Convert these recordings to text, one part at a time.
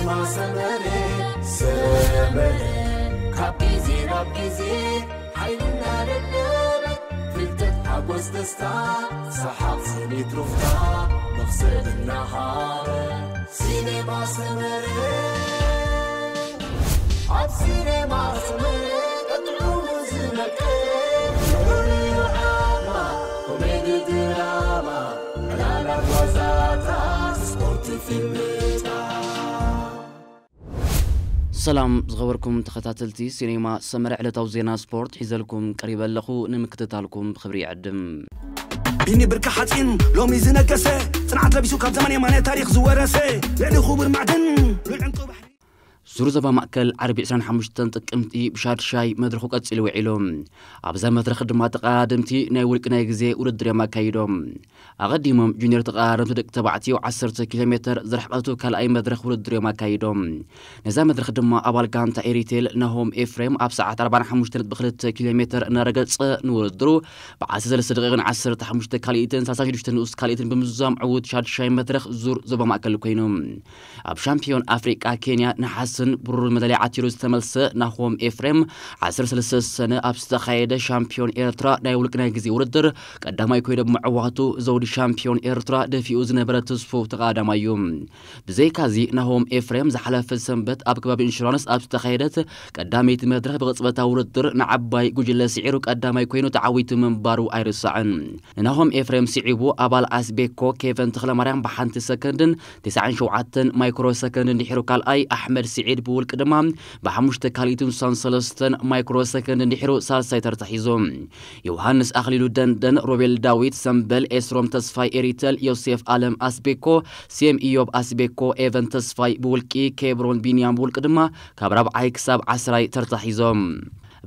ሰመረ ሰመረ ካብ ግዜ ናብ ግዜ ሓይልና ደለበ ፍልጠት ሓጎስ ደስታ ሰሓቕ ስኒት ሩፍታ መኽሰብ እናሃበ ሲኔማ ሰመረ ኣብ ሲኔማ ሰመረ ቀጥዑ ዝነቀ ኮሜዲ ድራማ ዕላላት ዋዛታት ስፖርት ፊልምታት ሰላም ዝኸበርኩም ተኸታተልቲ ሲኔማ ሰመረ ዕለታዊ ዜና ስፖርት ሒዘልኩም ቀሪበ ኣለኹ። ንምክትታልኩም ብኽብሪ ይዕድም። ቢኒ ብርካ ሓፂን ሎሚ ዝነገሰ ፅንዓት ለቢሱ ካብ ዘመን የማነ ታሪክ ዝወረሰ ልዕሊ ክቡር ማዕድን ልዑል ዕንቁ ባሕሪ ዙር ዞባ ማእከል ዓርቢ ዕስራን ሓሙሽተን ጥቅምቲ ብሻድሻይ መድረኹ ቀፂሉ ውዒሉ። ኣብዛ መድረኽ ድማ ተቐዳደምቲ ናይ ውልቂ ናይ ግዜ ውድድር እዮም ኣካይዶም። ኣቐዲሞም ጁኒየር ተቐዳደምቲ ደቂ ተባዕትዮ ዓሰርተ ኪሎ ሜትር ዝርሕቐቱ ካልኣይ መድረኽ ውድድር እዮም ኣካይዶም። ነዛ መድረኽ ድማ ኣባል ጋንታ ኤሪቴል ናሆም ኤፍሬም ኣብ ሰዓት ኣርባን ሓሙሽተ ነጥቢ ክልተ ኪሎ ሜትር እናረገጸ ንውድድሩ ብዓሰርተ ሰለስተ ደቂቕን ዓሰርተ ሓሙሽተ ካልኢትን ሰላሳን ሽዱሽተ ንኡስ ካልኢትን ብምዝዛም ዕዉት ሻድሻይ መድረኽ ዙር ዞባ ማእከል ኮይኑ። ኣብ ሻምፒዮን ኣፍሪቃ ኬንያ ነሓስን ብሩርን መዳልያ ዓቲሩ ዝተመልሰ ናሆም ኤፍሬም ዓሰርተ ሰለስተ ሰነ ኣብ ዝተኻየደ ሻምፒዮን ኤርትራ ናይ ውልቂ ናይ ግዜ ውድድር ቀዳማይ ኮይኑ ብምዕዋቱ ዘውዲ ሻምፒዮን ኤርትራ ደፊኡ ዝነበረ ትስፉው ተቐዳዳማይ እዩ። ብዘይካዚ ናሆም ኤፍሬም ዝሓለፈ ሰንበት ኣብ ከባቢ ኢንሹራንስ ኣብ ዝተኻየደት ቀዳመይቲ መድረኽ ብቕጽበታዊ ውድድር ንዓባይ ጉጅለ ስዒሩ ቀዳማይ ኮይኑ ተዓዊቱ ምንባሩ ኣይርሳዕን። ንናሆም ኤፍሬም ስዒቡ ኣባል ኣስቤኮ ኬቨን ተኽለማርያም ብሓንቲ ሰከንድን ተስዓን ሸውዓተን ማይክሮ ሰከንድን ድሒሩ ካልኣይ ኣሕመድ ስዒድ ብውልቂ ድማ ብሓሙሽተ ካልኢትን ስሳን ሰለስተን ማይክሮ ሰከንድን ድሒሩ ሳልሳይ ተርታ ሒዙ። ዮሃንስ ኣኽሊሉ ደንደን፣ ሮቤል ዳዊት ሰምበል፣ ኤስሮም ተስፋይ ኤሪተል፣ ዮሴፍ ኣለም ኣስቤኮ፣ ሴም ኢዮብ ኣስቤኮ፣ ኤቨን ተስፋይ ብውልቂ፣ ኬብሮን ቢንያም ብውልቂ ድማ ካብ ራብዓይ ክሳብ ዓስራይ ተርታ ሒዞም።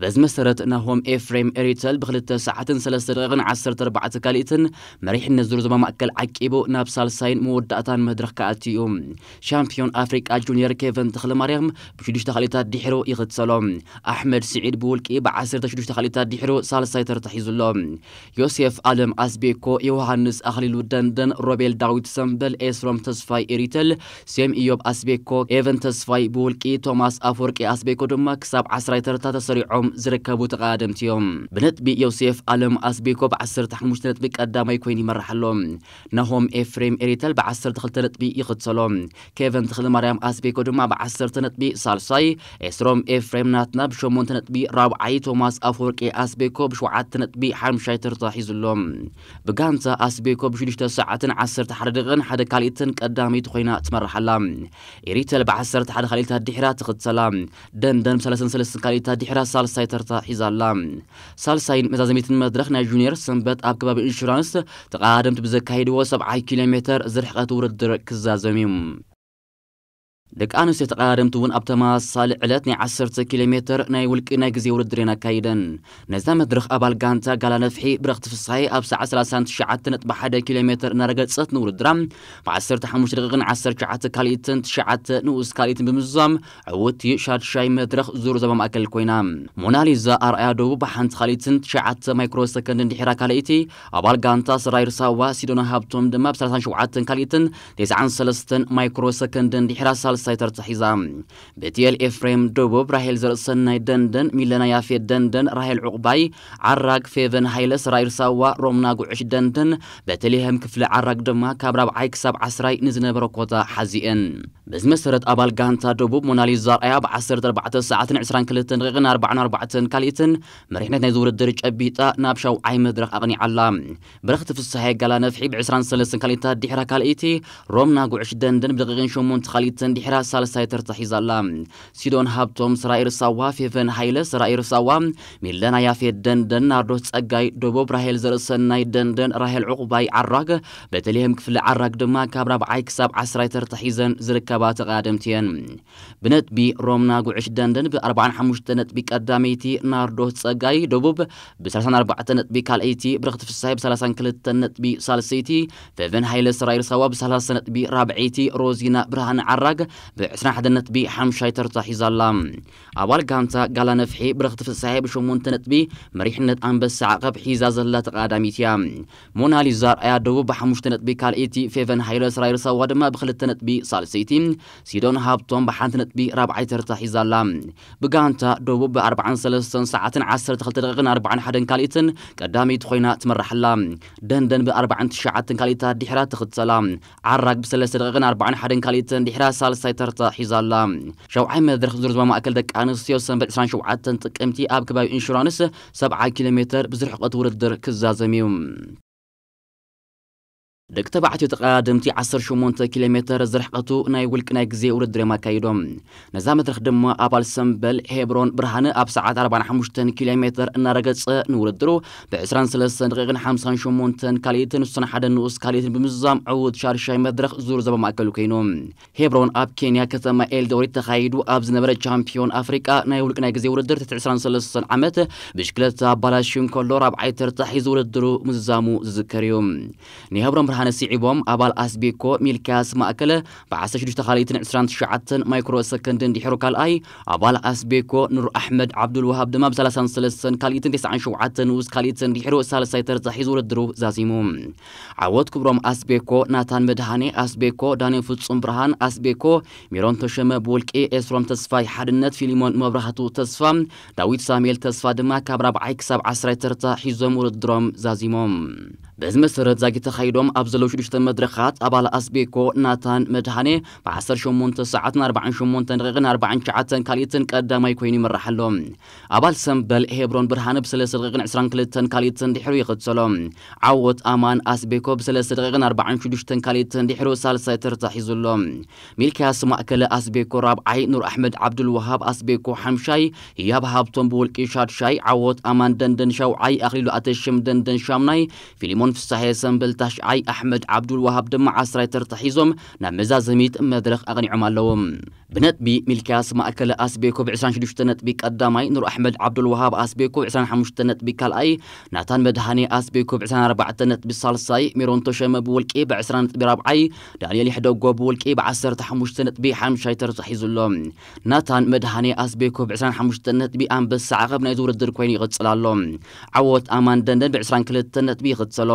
በዚ መሰረት ናሆም ኤፍሬም ኤሪተል ብክልተ ሰዓትን ሰለስተ ደቂቕን ዓሰርተ ኣርባዕተ ካልኢትን መሪሕነት ዙር ዞባ ማእከል ዓቂቡ ናብ ሳልሳይን መወዳእታን መድረኽ ክኣቱ እዩ። ሻምፒዮን ኣፍሪቃ ጁኒየር ኬቨን ተኽለማርያም ብሽዱሽተ ካልኢታት ድሒሩ ይኽተሎ። ኣሕመድ ስዒድ ብውልቂ ብዓሰርተ ሽዱሽተ ካልኢታት ድሒሩ ሳልሳይ ተርታ ሒዙ ኣሎ። ዮሴፍ ኣለም ኣስቤኮ፣ ዮሃንስ ኣኽሊሉ ደንደን፣ ሮቤል ዳዊት ሰምበል፣ ኤስሮም ተስፋይ ኤሪተል፣ ሴም ኢዮብ ኣስቤኮ፣ ኤቨን ተስፋይ ብውልቂ፣ ቶማስ ኣፈወርቂ ኣስቤኮ ድማ ክሳብ ዓስራይ ተርታ ተሰሪዖም ዝርከቡ ተቐዳደምቲ እዮም። ብነጥቢ ዮሴፍ ኣለም ኣስቤኮ ብዓሰርተ ሓሙሽተ ነጥቢ ቀዳማይ ኮይኑ ይመርሕ ኣሎ። ናሆም ኤፍሬም ኤሪተል ብዓሰርተ ክልተ ነጥቢ ይኽተሎ። ኬቨን ተኽለማርያም ኣስቤኮ ድማ ብዓሰርተ ነጥቢ ሳልሳይ፣ ኤስሮም ኤፍሬም ናትና ብሸሞንተ ነጥቢ ራብዓይ፣ ቶማስ ኣፈወርቂ ኣስቤኮ ብሸውዓተ ነጥቢ ሓምሻይ ተርታ ሒዙ ኣሎ። ብጋንታ ኣስቤኮ ብሽዱሽተ ሰዓትን ዓሰርተ ሓደ ደቂቕን ሓደ ካልኢትን ቀዳመይቲ ኮይና ትመርሕ ኣላ። ኤሪተል ብዓሰርተ ሓደ ካልኢታት ድሒራ ትኽተላ። ደንደን ብሰላሳን ሰለስተን ካልኢታት ድሒራ ሳልሳይ ተርታ ሒዛ ኣላ። ሳልሳይን መዛዘሚትን መድረኽ ናይ ጁኒየር ሰንበት ኣብ ከባቢ ኢንሹራንስ ተቐዳደምቲ ብዘካይድዎ ሰብዓይ ኪሎ ሜትር ዝርሕቐት ውድድር ክዛዘም እዩ። ደቂ ኣንስትዮ ተቐዳደምቲ እውን ኣብ ተመሳሳሊ ዕለት ናይ ዓሰርተ ኪሎ ሜትር ናይ ውልቂ ናይ ግዜ ውድድር እየን ኣካይደን። ነዛ መድረኽ ኣባል ጋንታ ጋላ ነፍሒ ብረኽቲ ፍስሓይ ኣብ ሰዓት ሰላሳን ትሽዓተ ነጥቢ ሓደ ኪሎ ሜትር እናረገጸት ንውድድራ ብዓሰርተ ሓሙሽተ ደቂቕን ዓሰርተ ትሽዓተ ካልኢትን ትሽዓተ ንኡስ ካልኢትን ብምዝዛም ዕውቲ ሻድሻይ መድረኽ ዙር ዞባ ማእከል ኮይና። ሞናሊዛ ኣርኣያ ደቡብ ብሓንቲ ካልኢትን ትሽዓተ ማይክሮ ሰከንድን ድሒራ ካልኣይቲ፣ ኣባል ጋንታ ሰራይር ሳዋ ሲዶና ሃብቶም ድማ ብ ሰላሳን ሸውዓተን ካልኢትን ተስዓን ሰለስተን ማይክሮ ሰከንድን ድሒራ ሳልሳይ ተርታ ሒዛ። ቤትኤል ኤፍሬም ደቡብ፣ ራሄል ዘርእሰናይ ደንደን፣ ሚለና ያፌት ደንደን፣ ራሄል ዑቕባይ ዓራግ፣ ፌቨን ሃይለ ሰራይር ሳዋ፣ ሮምና ጉዕሽ ደንደን፣ ቤተልሔም ክፍለ ዓራግ ድማ ካብ ራብዓይ ክሳብ ዓስራይ ንዝነበረ ኮታ ሓዚኤን። በዚ መሰረት ኣባል ጋንታ ደቡብ ሞናሊዛ ኣርኣያ ብ ዓሰርተ ኣርባዕተ ሰዓትን ዕስራን ክልተን ደቂቕን ኣርባዓን ኣርባዕተን ካልኢትን መሪሕነት ናይዚ ውድድር ጨቢጣ ናብ ሻውዓይ መድረኽ ኣቕኒዓ ኣላ። ብረኽቲ ፍስሓየ ጋላ ነፍሒ ብ ዕስራን ሰለስተን ካልኢታት ድሕራ ካልኣይቲ፣ ሮምና ጉዕሽ ደንደን ብደቂቕን ሸሞንተ ካልኢትን ድሕራ ሳልሳይ ተርታ ሒዛ ኣላ። ሲዶን ሃብቶም፣ ስራኤል ሳዋ፣ ፌቨን ሃይለ፣ ስራኤል ሳዋ፣ ሚለና ያፌት ደንደን፣ ናርዶስ ጸጋይ ደቡብ፣ ራሄል ዘርእሰናይ ደንደን፣ ራሄል ዕቑባይ ዓራግ፣ ቤተልሔም ክፍለ ዓራግ ድማ ካብ ራብዓይ ክሳብ ዓስራይ ተርታ ሒዘን ዝርከባ ተቐዳደምቲ እየን። ብነጥቢ ሮምና ጉዕሽ ደንደን ብ ኣርባዓን ሓሙሽተ ነጥቢ ቀዳመይቲ፣ ናርዶስ ጸጋይ ደቡብ ብ ሰላሳን ኣርባዕተን ነጥቢ ካልኣይቲ፣ ብረኽቲ ፍስሃይ ብ ሰላሳን ክልተን ነጥቢ ሳልሰይቲ፣ ፌቨን ሃይለ ስራኤል ሳዋ ብ ሰላሳ ነጥቢ ራብዐይቲ፣ ሮዚና ብርሃነ ዓራግ ብ ዕስራን ሓደን ነጥቢ ሓምሻይ ተርታ ሒዛ ኣላ። ኣባል ጋንታ ጋላ ነፍሒ ብረኽቲ ፍስሃይ ብ ሸሞንተ ነጥቢ መሪሕነት ኣንበሳ ዓቐብ ሒዛ ዘላ ተቐዳዳሚት እያ። ሞናሊዛ ኣርኣያ ደቡብ ብ ሓሙሽተ ነጥቢ ካልኣይቲ፣ ፌቨን ሃይለ ስራኤል ሳዋ ድማ ብ ክልተ ነጥቢ ሳልሰይቲ፣ ሲዶን ሃብቶም ብሓንቲ ነጥቢ ራብዓይ ተርታ ሒዛ ኣላ። ብጋንታ ደቡብ ብ43 ሰዓትን 12 ደቂቕን 41 ካልኢትን ቀዳመይቲ ኮይና ትመርሕ ኣላ። ደንደን ብ49 ካልኢታ ድሕራ ትኽተላ። ዓራግ ብ3 ደቂቕን 41 ካልኢትን ድሕራ ሳልሳይ ተርታ ሒዛ ኣላ። ሻውዓይ መድረኽ ዙር ዞባ ማእከል ደቂ ኣንስትዮ ሰንበት 27 ጥቅምቲ ኣብ ከባቢ ኢንሹራንስ 70 ኪሎ ሜትር ብዝርሕቐት ውድድር ክዛዘም እዩ። ደቂ ተባዕትዮ ተቐዳደምቲ 18 ኪሎ ሜትር ዝርሕቐቱ ናይ ውልቂ ናይ ግዜ ውድድር እዮም ኣካይዶም። ነዛ መድረኽ ድማ ኣባል ሰምበል ሄብሮን ብርሃነ ኣብ ሰዓት 45 ኪሎ ሜትር እናረገጸ ንውድድሩ ብ23 ደቂቕን 58 ካልኢትን ንሱን ሓደ ንኡስ ካልኢትን ብምዝዛም ዕዉት ሻድሻይ መድረኽ ዙር ዞባ ማእከሉ ኮይኑ። ሄብሮን ኣብ ኬንያ ከተማ ኤልዶሬት ተኻይዱ ኣብ ዝነበረ ቻምፒዮን ኣፍሪቃ ናይ ውልቂ ናይ ግዜ ውድድር ትሕቲ 23 ዓመት ብሽክለታ ኣባላሽዩ እንከሎ ራብዓይ ተርታ ሒዙ ውድድሩ ምዝዛሙ ዝዝከር እዩ። ንሄብሮን ብርሃነ ስዒቦም ኣባል ኣስቤኮ ሚልክያስ ማእከለ ብ16 ካልኢትን 29 ማይክሮ ሰከንድን ድሕሩ ካልኣይ፣ ኣባል ኣስቤኮ ኑር ኣሕመድ ዓብዱል ወሃብ ድማ ብ33 ካልኢትን 97 ንኡስ ካልኢትን ድሕሩ ሳልሳይ ተርታ ሒዙ ውድድሩ ዛዚሙ። ዓወት ክብሮም ኣስቤኮ፣ ናታን መድሃኔ ኣስቤኮ፣ ዳንኤል ፍጹም ብርሃን ኣስቤኮ፣ ሚሮን ተሸመ ብውልቂ፣ ኤስሮም ተስፋይ ሓድነት፣ ፊሊሞን መብራህቱ ተስፋ፣ ዳዊት ሳሙኤል ተስፋ ድማ ካብ ራብዓይ ክሳብ ዓስራይ ተርታ ሒዞም ውድድሮም ዛዚሞም። በዚ መሰረት ዛጊ ተኻይዶም ኣብ ዘለዉ ሽዱሽተ መድረኻት ኣባል ኣስቤኮ ናታን መድሃኔ ብ18 ሰዓትን 48 ደቂቕን 49 ካልኢትን ቀዳማይ ኮይኑ ይመራሕ ኣሎ። ኣባል ሰምበል ሄብሮን ብርሃነ ብ3 ደቂቕን 22 ካልኢትን ድሕሩ ይኽተሎ። ዓወት ኣማን ኣስቤኮ ብ3 ደቂቕን 46 ካልኢትን ድሕሩ ሳልሳይ ተርታ ሒዙ ኣሎ። ሚልክያስ ማእከለ ኣስቤኮ ራብዓይ፣ ኑር ኣሕመድ ዓብዱል ወሃብ ኣስቤኮ ሓምሻይ፣ ህያብ ሃብቶም ብውልቂ ሻድሻይ፣ ዓወት ኣማን ደንደን ሻውዓይ፣ ኣኽሊሉ ኣተሽም ደንደን ሻምናይ፣ ፊሊሞን ፍሳሐ ሰምበል ታሽዓይ፣ ኣሕመድ ዓብዱል ወሃብ ድማ ዓስራይ ተርታ ሒዞም ናብ መዛዘሚት መድረኽ ኣቕኒዖም ኣለዉ። ብነጥቢ ሚልክያስ ማእከለ ኣስቤኮ ብ26 ነጥቢ ቀዳማይ፣ ኑር ኣሕመድ ዓብዱል ወሃብ ኣስቤኮ ብ25 ነጥቢ ካልኣይ፣ ናታን መድሃኔ ኣስቤኮ ብ24 ነጥቢ ሳልሳይ፣ ሜሮን ተሸመ ብውልቂ ብ20 ነጥቢ ራብዓይ፣ ዳንኤል ይሕደጎ ብውልቂ ብ15 ነጥቢ ሓምሻይ ተርታ ሒዙ ኣሎ። ናታን መድሃኔ ኣስቤኮ ብ25 ነጥቢ ኣንበሳ ዓቐብ ናይዚ ውድድር ኮይኑ ይቕጽል ኣሎ። ዓወት ኣማን ደንደን ብ22 ነጥቢ ይኽተሎ።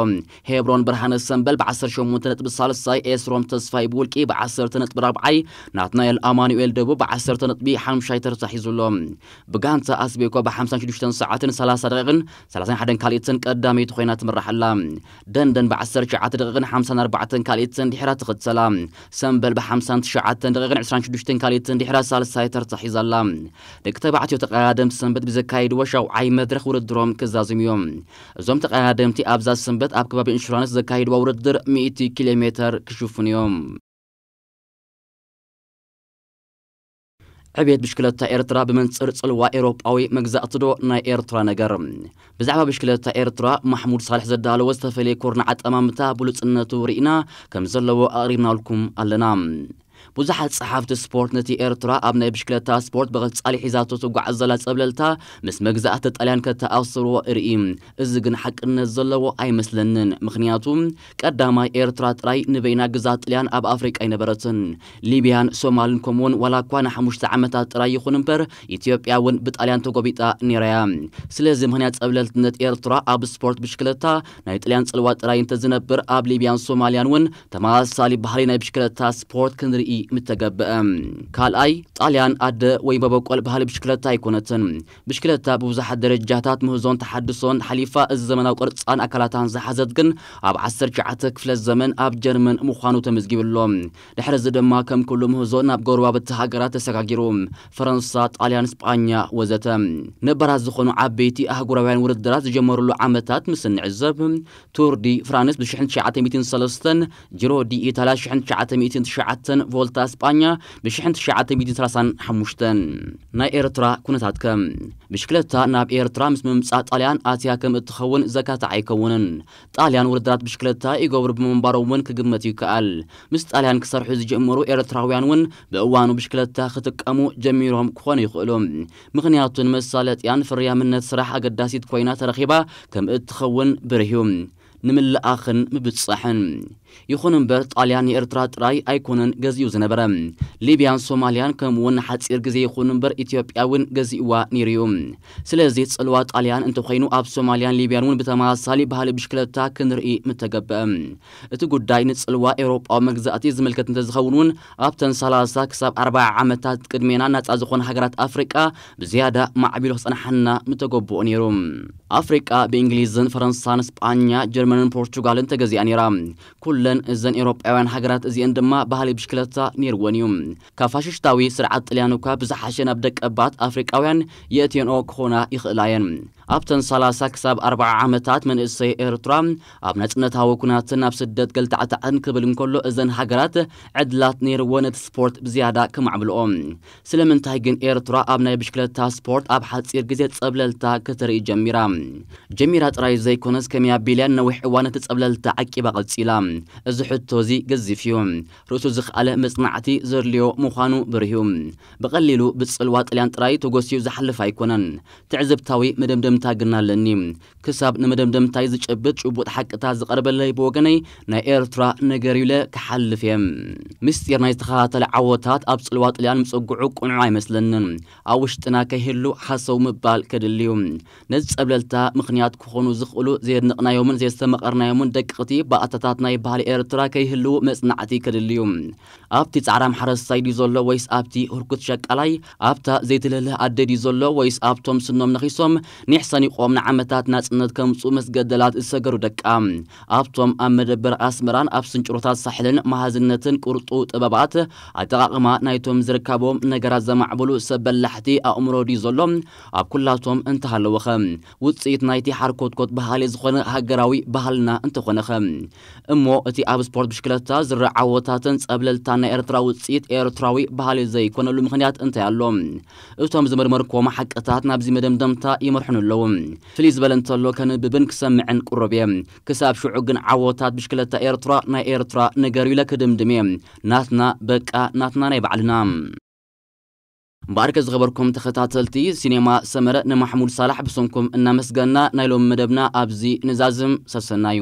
ሄብሮን ብርሃነ ሰምበል ብ18 ነጥቢ ሳልሳይ፣ ኤስሮም ተስፋይ ብውልቂ ብ10 ነጥቢ ራብዓይ፣ ናትናኤል ኣማኑኤል ደቡብ ብ10 ነጥቢ ሓምሻይ ተርታ ሒዙ ኣሎ። ብጋንታ ኣስቤኮ ብ56 ሰዓትን 30 ደቂቕን 31 ካልኢትን ቀዳመይቲ ኮይና ትምራሕ ኣላ። ደንደን ብ19 ደቂቕን 54 ካልኢትን ድሕራ ትኽተላ። ሰምበል ብ59 ደቂቕን 26 ካልኢትን ድሕራ ሳልሳይ ተርታ ሒዛ ኣላ። ደቂ ተባዕትዮ ተቐዳደምቲ ሰንበት ብዘካይድዎ ሻውዓይ መድረኽ ውድድሮም ክዛዝሙ እዮም። እዞም ተቐዳደምቲ ኣብዛ ሰንበት ኣብ ከባቢ ኢንሹራንስ ዘካይድዎ ውድድር 100 ኪሎ ሜትር ክሽፍኑ እዮም። ዕብየት ብሽክለታ ኤርትራ ብመንጽር ጽልዋ ኤውሮጳዊ መግዛእቲ ዶ ናይ ኤርትራ ነገር? ብዛዕባ ብሽክለታ ኤርትራ ማሕሙድ ሳልሕ ዘዳለዎ ዝተፈለየ ኮርናዕ ኣጠማምታ ብሉጽነቱ ርኢና ከም ዘለዎ ኣቕሪብናልኩም ኣለና። ብዙሓት ጸሓፍቲ ስፖርት ነቲ ኤርትራ ኣብ ናይ ብሽክለታ ስፖርት ብቐጻሊ ሒዛቶ ትጓዓዝ ዘላ ጸብለልታ ምስ መግዛእቲ ጣልያን ከተኣስርዎ እርኢ። እዚ ግን ሓቅነት ዘለዎ ኣይመስለንን። ምኽንያቱ ቀዳማይ ኤርትራ ጥራይ ንበይና ግዛት ጥልያን ኣብ ኣፍሪቃ ኣይነበረትን። ሊብያን ሶማልን ከምኡውን ዋላ እኳ ንሓሙሽተ ዓመታት ጥራይ ይኹን እምበር ኢትዮጵያ እውን ብጣልያን ተጎቢጣ ነይራ እያ። ስለዚ ምኽንያት ጸብለልትነት ኤርትራ ኣብ ስፖርት ብሽክለታ ናይ ጥልያን ጽልዋ ጥራይ እንተዝነብር ኣብ ሊብያን ሶማልያን እውን ተመሳሳሊ ባህሊ ናይ ብሽክለታ ስፖርት ክንርኢ ምተገበአ። ካልኣይ፣ ጣልያን ኣደ ወይ መበቆል ባህሊ ብሽክለታ ኣይኮነትን። ብሽክለታ ብብዙሓት ደረጃታት ምህዞን ተሓድሶን ሓሊፋ እዚ ዘመናዊ ቅርጻን ኣካላታን ዝሓዘት ግን ኣብ 19 ክፍለ ዘመን ኣብ ጀርመን ምዃኑ ተመዝጊቡ ኣሎ። ድሕሪ እዚ ድማ ከም ኩሉ ምህዞ ናብ ጎረባብቲ ሃገራት ተሰጋጊሩ፣ ፈረንሳ፣ ጣልያን፣ ስጳኛ ወዘተ። ነባራት ዝኾኑ ዓበይቲ ኣህጉራውያን ውድድራት ዝጀመሩሉ ዓመታት ምስ እንዕዘብ፣ ቱር ዲ ፍራንስ ብ1903፣ ጂሮ ዲ ኢታልያ ብ1909፣ ቮልታ ስጳኛ ብ1935። ናይ ኤርትራ ኩነታትከ? ብሽክለታ ናብ ኤርትራ ምስ ምምጻእ ጣልያን ኣትያ ከም እትኸውን ዘካትዕ ኣይከውንን። ጣልያን ውድድራት ብሽክለታ ይገብሩ ብምንባሮም እውን ክግመት ይከኣል። ምስ ጣልያን ክሰርሑ ዝጀመሩ ኤርትራውያን እውን ብእዋኑ ብሽክለታ ክጥቀሙ ጀሚሮም ክኾኑ ይኽእሉ። ምኽንያቱ ንመሳለጥያን ፍርያምነት ስራሕ ኣገዳሲት ኮይና ተረኺባ ከም እትኸውን ብርህ እዩ። ንምልኣኽን ምብጻሕን። ይኹን እምበር ጣልያን ንኤርትራ ጥራይ ኣይኮነን ገዚኡ ዝነበረ። ሊብያን ሶማልያን ከምኡ እውን ንሓጺር ግዜ ይኹን እምበር ኢትዮጵያ እውን ገዚእዋ ነይሩ እዩ። ስለዚ ጽልዋ ጣልያን እንተኾይኑ ኣብ ሶማልያን ሊብያን እውን ብተመሳሳሊ ባህሊ ብሽክለታ ክንርኢ ምተገበአ። እቲ ጉዳይ ንጽልዋ ኤውሮጳዊ መግዛእቲ ዝምልከት እንተዝኸውን እውን ኣብተን ሰላሳ ክሳብ ኣርባዓ ዓመታት ቅድሜና ናጻ ዝኾነ ሃገራት ኣፍሪቃ ብዝያዳ ማዕቢሉ ክጸንሓና ምተገበኦ ነይሩ። ኣፍሪቃ ብእንግሊዝን ፈረንሳን ስጳኛ ጀርመንን ፖርቹጋልን ተገዚኣ ነይራ። ኩለን እዘን ኤውሮጳውያን ሃገራት እዚአን ድማ ባህሊ ብሽክለታ ነይርወን እዩ። ካብ ፋሽስታዊ ስርዓት ጥልያን እኳ ብዝሓሸ ናብ ደቀባት ኣፍሪቃውያን የእትየንኦ ክኾና ይኽእላ እየን። ኣብተን ሰላሳ ክሳብ ኣርባዓ ዓመታት መንእሰይ ኤርትራ ኣብ ናጽነታዊ ኩናትን ኣብ ስደት ገልታዕታዕን ክብል እንከሎ እዘን ሃገራት ዕድላት ነይርዎ ነቲ ስፖርት ብዝያዳ ከማዕብልኦ። ስለምንታይ ግን ኤርትራ ኣብ ናይ ብሽክለታ ስፖርት ኣብ ሓጺር ግዜ ጸብለልታ ከተርኢ ጀሚራ? ጀሚራ ጥራይ ዘይኮነስ ከመይ ኣቢላ ነዊሕ እዋን እቲ ጸብለልታ ዓቂባ ቀጺላ? እዚ ሕቶ እዚ ገዚፍ እዩ። ርእሱ ዝኸኣለ መጽናዕቲ ዘድልዮ ምዃኑ ብርህ እዩ። ብቐሊሉ ብጽልዋ ጥልያን ጥራይ ተጎስዩ ዝሓልፍ ኣይኮነን። ትዕዝብታዊ መደምደምታ ግን ኣለኒ። ክሳብ ንመደምደምታይ ዝጭብጥ ጭቡጥ ሓቅታት ዝቐርበለይ ብወገነይ ናይ ኤርትራ ነገር ኢለ ክሓልፍ እየ። ምስጢር ናይ ዝተኸታተለ ዓወታት ኣብ ጽልዋ ጥልያን ምጽግዑ ቅኑዕ ኣይመስለንን። ኣብ ውሽጥና ከይህሉ ሓሰው ምባል ከድሊ እዩ። ነዚ ጸብለልታ ምኽንያት ክኾኑ ዝኽእሉ ዘየድነቕናዮምን ዘየስተመቐርናዮምን ደቀቕቲ ባእታታት ናይ ባህሊ ኤርትራ ከይህልዉ መጽናዕቲ ከድሊ እዩ። ኣብቲ ጻዕራም ሓረስታይ ድዩ ዘሎ ወይስ ኣብቲ ህርኩት ሸቃላይ? ኣብታ ዘይትልህልህ ኣደ ድዩ ዘሎ ወይስ ኣብቶም ስኖም ነኺሶም ኒሕ ሰኒቖም ንዓመታት ናጽነት ከምጽኡ ምስ ገደላት ዝሰገሩ ደቃ? ኣብቶም ኣብ መደበር ኣስመራን ኣብ ስንጭሮታት ሳሕልን መሃዝነትን ቅርጡ ጥበባት ኣጠቓቕማ ናይቶም ዝርከቦም ነገራት ዘማዕበሉ ሰብ በላሕቲ ኣእምሮ ድዩ ዘሎ? ኣብ ኩላቶም እንተሃለወኸ? ውጽኢት ናይቲ ሓርኮትኮት ባህሊ ዝኾነ ሃገራዊ ባህልና እንተኾነኸ? እሞ እቲ ኣብ ስፖርት ብሽክለታ ዝረኣ ዓወታትን ጸብለልታን ናይ ኤርትራ ውጽኢት ኤርትራዊ ባህሊ ዘይኮነሉ ምኽንያት እንታይ ኣሎ? እቶም ዝመርመርክዎም ሓቅታት ናብዚ መደምደምታ ይመርሑን ኣለዉ። ፍልይ ዝበለ እንተሎ ከንብብን ክሰምዕን ቅሩብ እየ። ክሳብ ሽዑ ግን ዓወታት ብሽክለታ ኤርትራ ናይ ኤርትራ ነገር ኢለ ክድምድም እየ። ናትና በቃ ናትና ናይ ባዕልና። እምበኣርከ ዝኸበርኩም ተኸታተልቲ ሲኔማ ሰመረ ንማሕሙድ ሳላሕ ብስምኩም እናመስገና ናይ ሎሚ መደብና ኣብዚ ንዛዝም። ሰሰናዩ።